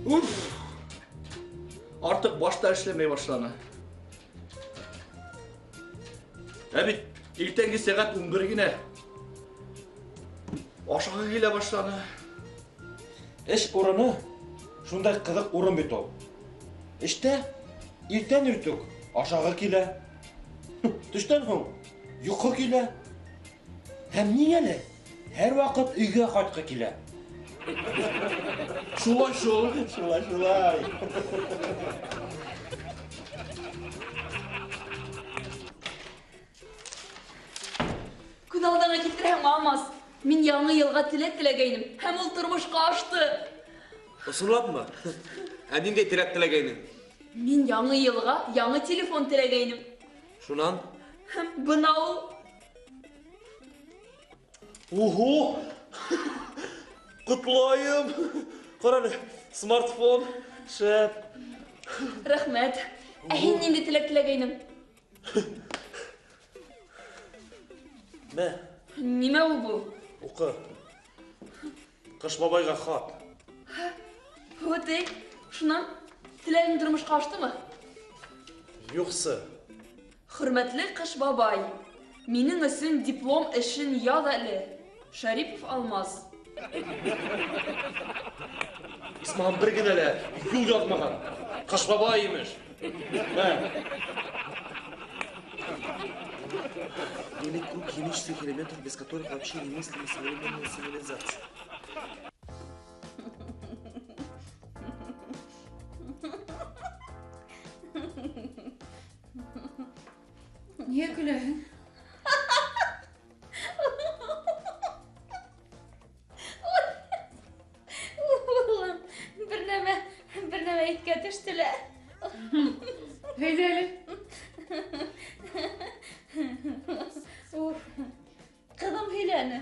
Уф! Артыҡ башта эшләмәй башланы. Ә бит иртәнге сәғәт 11 генә. Ашағы килә башланы. Эш урыны шундай ҡыҙыҡ урын бит ул. Эштә иртән иртүк ашағы килә. Төштән һуң йоҡо килә. Һәм ниңәлер һәр ваҡыт өйгә ҡайтҡы килә. Шулай шул. Шулай, шулай. Күҙ алдыңа килтерһәң, Алмаз, мин яңы йылға теләк теләгәйнем, һәм ул тормошҡа ашты. Ысынлапмы? Ә ниндәй теләк теләгәйнең? Мин яңы йылға яңы телефон теләгәйнем. Шунан? Һәм бына ул. Ого! Ҡотлайым! Ҡара әле, смартфон, шәп. Рәхмәт. Ә һин ниндәй теләк теләгәйнең? Мә. Нимә ул был? Уҡы. Ҡыш бабайға хат. Вот эй, шунан теләгең тормошҡа аштымы? Юҡсы. Хөрмәтле Ҡыш бабай, минең өсөн диплом эшен яҙ әле. Шарипов Алмаз. Исмаһам бер генә лә юл яҙмаған. Ҡыш бабай имеш. Мә. Велик круг химических элементов, без которых вообще немыслима современная цивилизация. Ниңә көләһең? Улым, бер нәмә, бер нәмә иҫкә төштө лә. Һөйлә әле. Уф. Ҡыҙым һөйләне.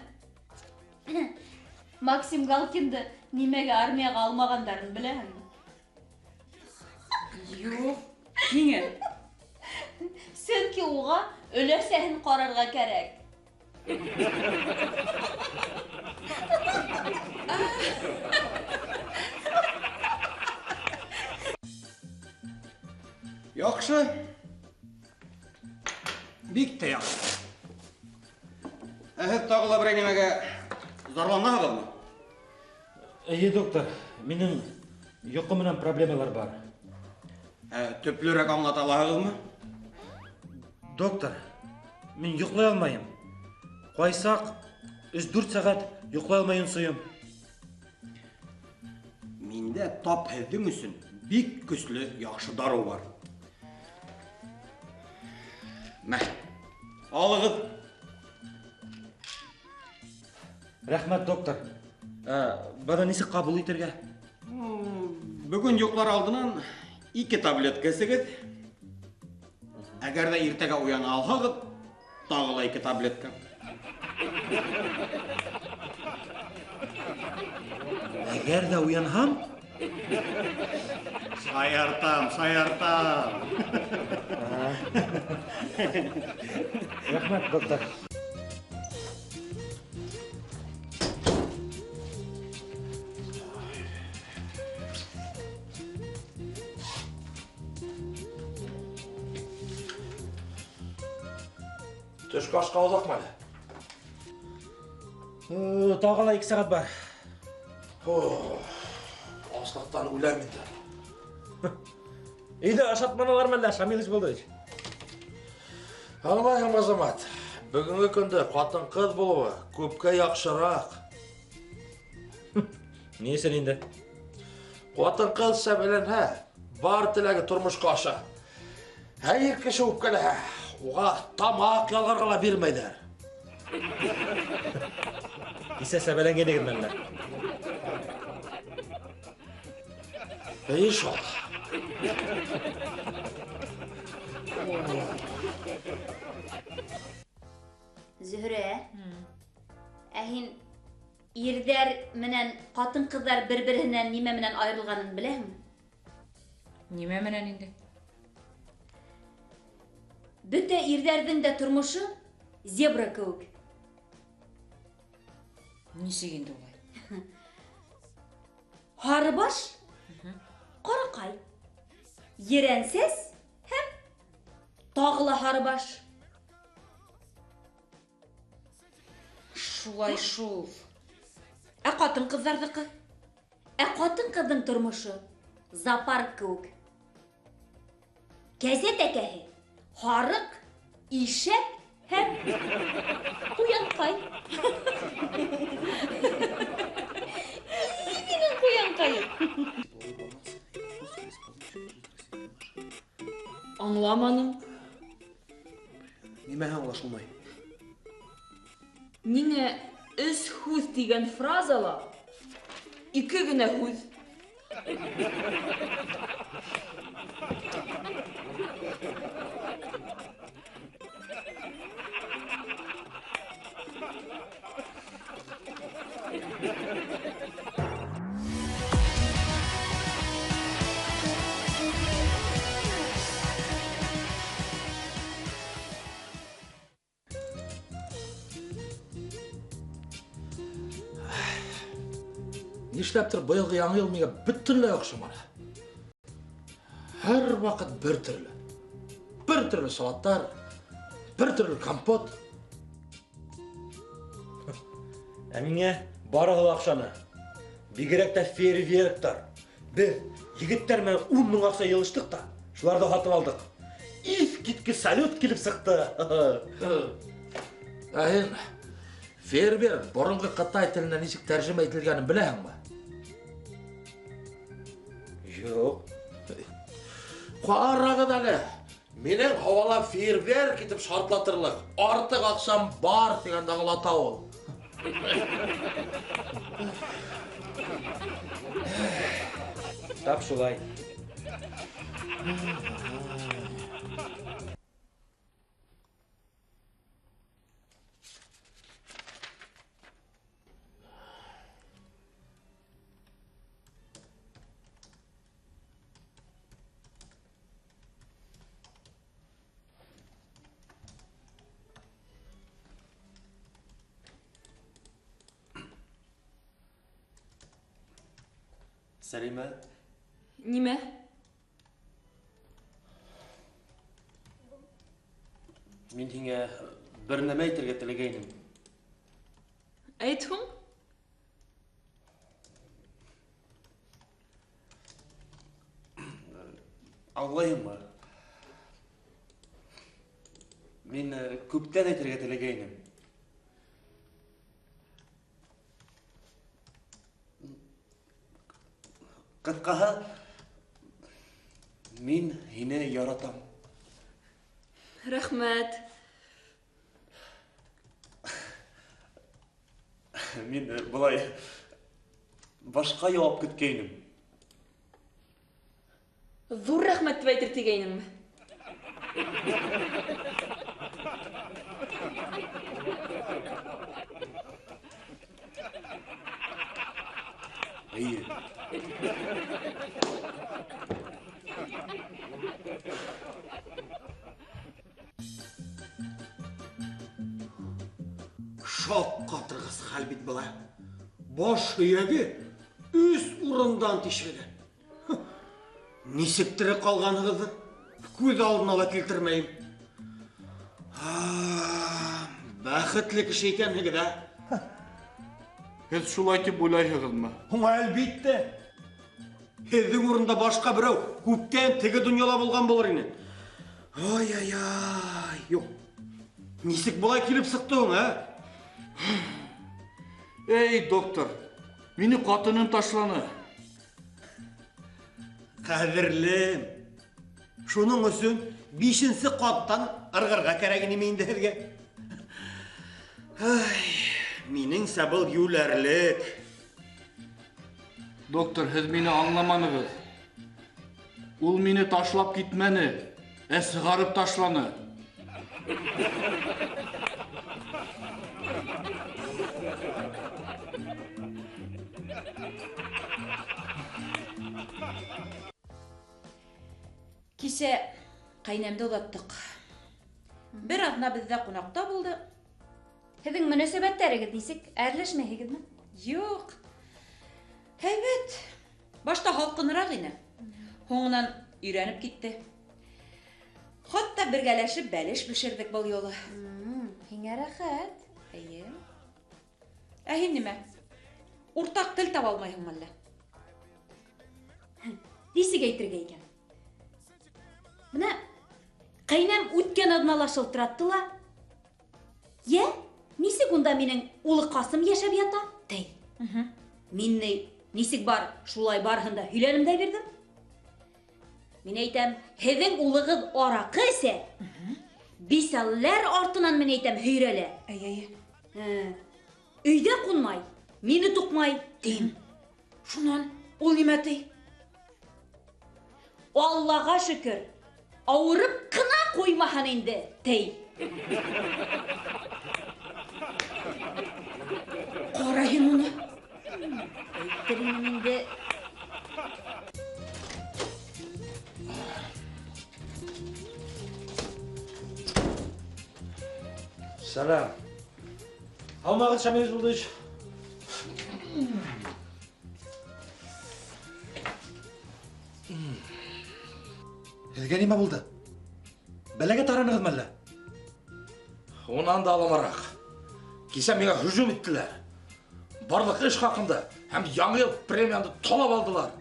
Максим Галкинды нимәгә армияға алмағандарын беләһеңме? Юҡ. Ниңә? Сөнки уға өләсәһен ҡарарға кәрәк. Яҡшы. Бик тә яҡшы. Ә һеҙ тағы ла берәй нәмәгә зарланаһығыҙмы? Эйе, доктор, минең йоҡо менән проблемалар бар. Ә төплөрәк аңлата алаһығыҙмы? Доктор, мин йоҡлай алмайым. Ҡайсаҡ өс-дүрт сәғәт йоҡлай алмай йонсойом. Миндә тап һеҙҙең өсөн бик көслө яҡшы дарыу бар. Мә, алығыҙ. Рәхмәт, доктор. Быны нисек ҡабул итергә? Бөгөн йоҡлар алдынан 2 таблетка эсегеҙ. Әгәр ҙә иртәгә уяна алһағыҙ, тағы ла 2 таблетка. Әгәр ҙә уянһам? Шаяртам, шаяртам. Рәхмәт, доктор. Төшкө ашҡа оҙаҡмы әле? Тағы ла 2 сәғәт бар. Аслыҡтан үләм инде. Өйҙә ашатманылармы әллә, Шамил Ишбулдович? Аңлайһың, Азамат, бөгөнгө көндә ҡатын-ҡыҙ булыуы күпкә яҡшыраҡ. Ни өсөн инде? Ҡатын-ҡыҙ сәбәләнһә, бар теләге тормошҡа аша. Ә ир кеше үпкәләһә, уға тамаҡ ялғарға ла бирмәйҙәр. Кисә сәбәләнгәнегеҙме әллә? Эйе шул. Зөһрә, ә һин ирҙәр менән ҡатын-ҡыҙҙар бер-береһенән нимә менән айырылғанын беләһеңме? Нимә менән инде? Бөтә ирҙәрҙең дә тормошо зебра кеүек. Нисек инде улай? Һары баш Ҡуянҡай, Ерәнсәс һәм тағы ла һарыбаш. Шулай шул. Ә ҡатын-ҡыҙҙарҙыҡы? Ә ҡатын-ҡыҙҙың тормошо зоопарк кеүек. Кәзә тәкәһе, һарыҡ, ишәк һәм ҡуянҡай. Минең ҡуянҡайым. Аңламаным. Нимәһе аңлашылмай? Ниңә өс һүҙ тигән фразала ике генә һүҙ? Нишләптер быйылғы яңы йыл миңә бөтөнләй оҡшаманы. Һәр ваҡыт бер төрлө. Бер төрлө салаттар, бер төрлө компот. Ә миңә барыһы ла оҡшаны. Бигерәк тә фейерверктар. Беҙ егеттәр менән 10 мең аҡса йыйылыштыҡ та, шуларҙы һатып алдыҡ. Иҫ киткес салют килеп сыҡты. Ә һин фейерверк боронғо ҡытай теленә нисек тәржемә ителгәнен беләһеңме? Юҡ. Ҡарағыҙ әле, минең һауала фейерверк итеп шартлатырлыҡ артыҡ аҡсам бар тигәнде аңлата ул. Тап шулай. Сәлимә. Нимә? Мин һиңә бер нәмә әйтергә теләгәйнем. Әйт һуң. Аңлайһыңмы? Мин күптән әйтергә теләгәйнем. Ҡыҫҡаһы, мин һине яратам. Рәхмәт. Мин былай башҡа яуап көткәйнем. Ҙур рәхмәт тип әйтер тигәйнеңме? Эйе. Шаҡ ҡатырғыс хәл бит була. Баш һөйәге өс урындан тишелгән. Нисек тере ҡалғанығыҙҙы күҙ алдына ла килтермәйем. Бәхетле кеше икәнһегеҙ, ә? Һеҙ шулай тип уйлайһығыҙмы? Һуң, әлбиттә. Һеҙҙең урында башҡа берәү күптән теге донъяла булған булыр ине. Ай-ай-ай, юҡ. Нисек былай килеп сыҡты һуң, ә? Эй, доктор, мине ҡатыным ташланы. Ҡәҙерлем, шуның өсөн 5-нсе ҡаттан ырғырға кәрәк инеме инде һеҙгә? Ай, минеңсә был йүләрлек. Доктор, һеҙ мине аңламанығыҙ. Ул мине ташлап китмәне, ә сығарып ташланы. Кисә ҡәйнәмде оҙаттыҡ. Бер аҙна беҙҙә ҡунаҡта булды. Һеҙҙең мөнәсәбәттәрегеҙ нисек? Әрләшмәйһегеҙме? Юҡ. Һәйбәт. Башта һалҡыныраҡ ине. Һуңынан өйрәнеп китте. Хатта бергәләшеп бәлеш бешерҙек был юлы. Һиңә рәхәт. Эйе. Ә һин нимә? Уртаҡ тел таба алмайһыңмы әллә? Нисек әйтергә икән? Бына ҡәйнәм үткән аҙнала шылтыратты ла. Йә, нисек унда минең улы Ҡасым йәшәп ята? Тей. Мин ни, нисек бар, шулай барыһын да һөйләнем дә бирҙем. Мин әйтәм, һеҙҙең улығыҙ араҡы эсә. Бисәләр артынан мин әйтәм, һөйрәлә. Әй, әй. Өйҙә ҡунмай, мине туҡмай, тим. Шунан ул нимә ти? Аллаға шөкөр, ауырып ҡына ҡуймаһын инде, тей. Ҡара һин уны. Әйтер инем инде. Сәләм. Һаумығыҙ, Шамил Юлдыш. Һеҙгә нимә булды? Бәләгә таранығыҙмы әллә? Унан да аламыраҡ. Кисә миңә һөжүм иттеләр. Барлыҡ эш хаҡында һәм яңы йыл премиямды талап алдылар.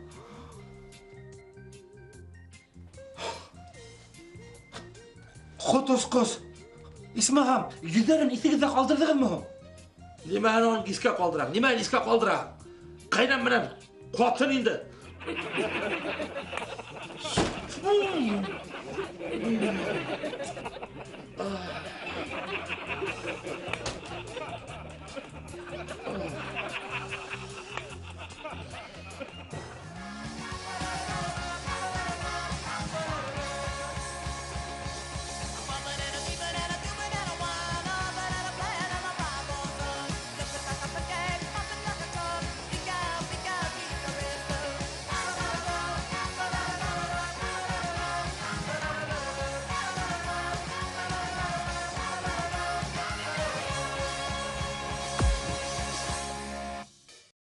Ҡот осҡос. Исмаһам, йөҙҙәрен иҫегеҙҙә ҡалдырҙығыҙмы һуң? Нимәһен уның иҫкә ҡалдырам? Нимәһен иҫкә ҡалдырам? Ҡәйнәм менән ҡатын инде.